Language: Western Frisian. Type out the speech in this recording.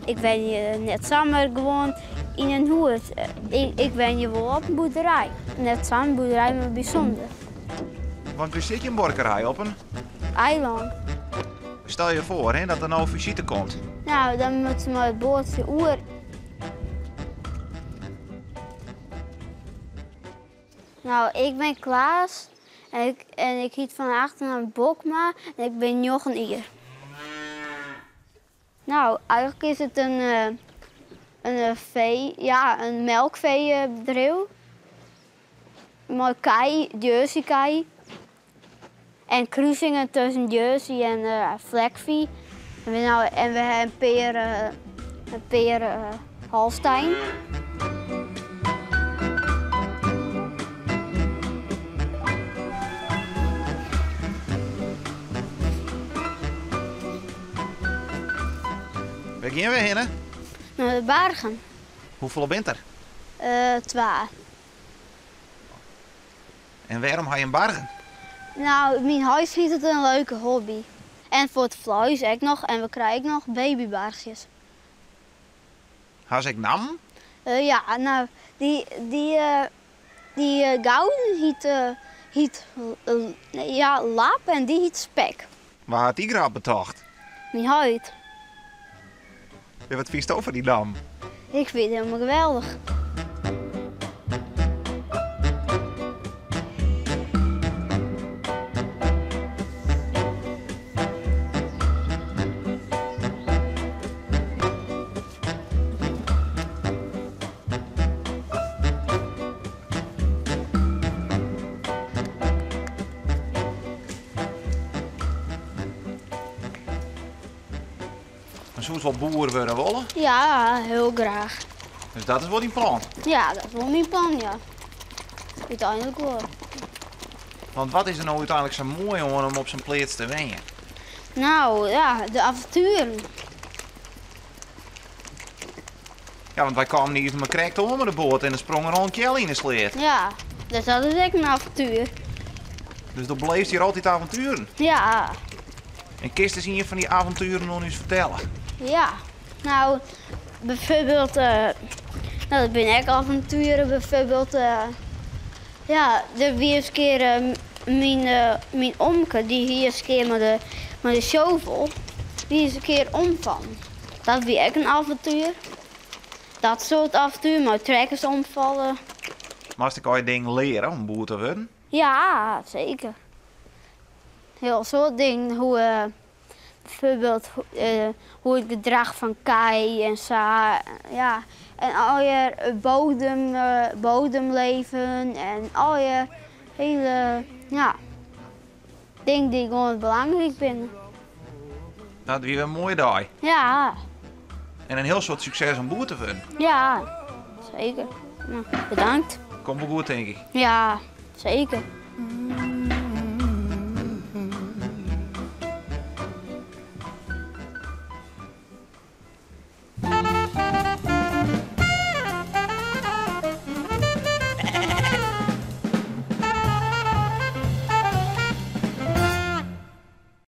Ik wenje net samar gewoan yn in hûs. Ik wenje wol op in boerderij. Net sa'n boerderij, mar bysûnder. Want wêr sit jim buorkerij op in? Eilân. Stel je foar hè, dat der no fisite komt. Nou, dan moatte se mei it boatsje oer. Nou, ik bin Klaas en ik, en ik hyt fan achternaam Bokma en ik bin njoggen jier. Nou, eigenlik is it in, in fee, ja, in melkfeebedriuw. Mei kij, Jerseykij. En krusingen tusken Jersey en Fleckvieh. En we, nou, en we ha in pear, in pear Holstein. Wêr gean we hinne? Nei de bargen. Hoefolle bint der? Twa. En wêrom ha jim bargen? Nou, myn heit fynt it in leuke hobby. En foar it fleis ek noch en we krije ek noch babybarchjes. Ha se ek nammen? Ja, nou, dy, dy, dy gouden hyt, hyt, ja, Lap en dy hyt Spek. Wa hat dy grap betocht? Myn heit. En wat fynsto fan dy nammen? Ik fyn it hielendal geweldich. Mar soest wol boer wurde wolle? Ja, hiel graach. Dus dat is wol dyn plan? Ja, dat is wol myn plan, ja. Uteinlik wol. Want wat is der no úteinlik sa moai oan om op sa'n pleats te wenjen? Nou ja, de avontueren. Ja, want wy kamen niis mar krekt oan mei de boat en der sprong er al in keal yn 'e sleat. Ja, dus dat is ek in avontuer. Dus do beleefst hjir altyd avontueren? Ja. En kinst ris ien fan dy avontueren oan ús fertelle? Ja, nou, byfoarbyld, no, dat binne ek avontueren, byfoarbyld, ja, der wie ris in kear myn, myn omke, dy hie ris in kear mei de, mei de shovel, dy is in kear omfallen. Dat wie ek in avontuer. Dat soart avontuer, mei trekkers omfalle. Moatst ek allegear dingen leare om boer te wurden? Ja, seker. Hiel soad dingen. Hoe byfoarbyld hoe it gedrach fan kij en sa. Ja, en allegear bodem, bodemleven en allegear hiele, ja, dingen dy't gewoan belangryk binne. Dat wie wer in moaie dei. Ja. En in hiel soad sukses om boer te wurden. Ja, seker. Nou, bedankt. Komt wol goed, tink ik. Ja, seker.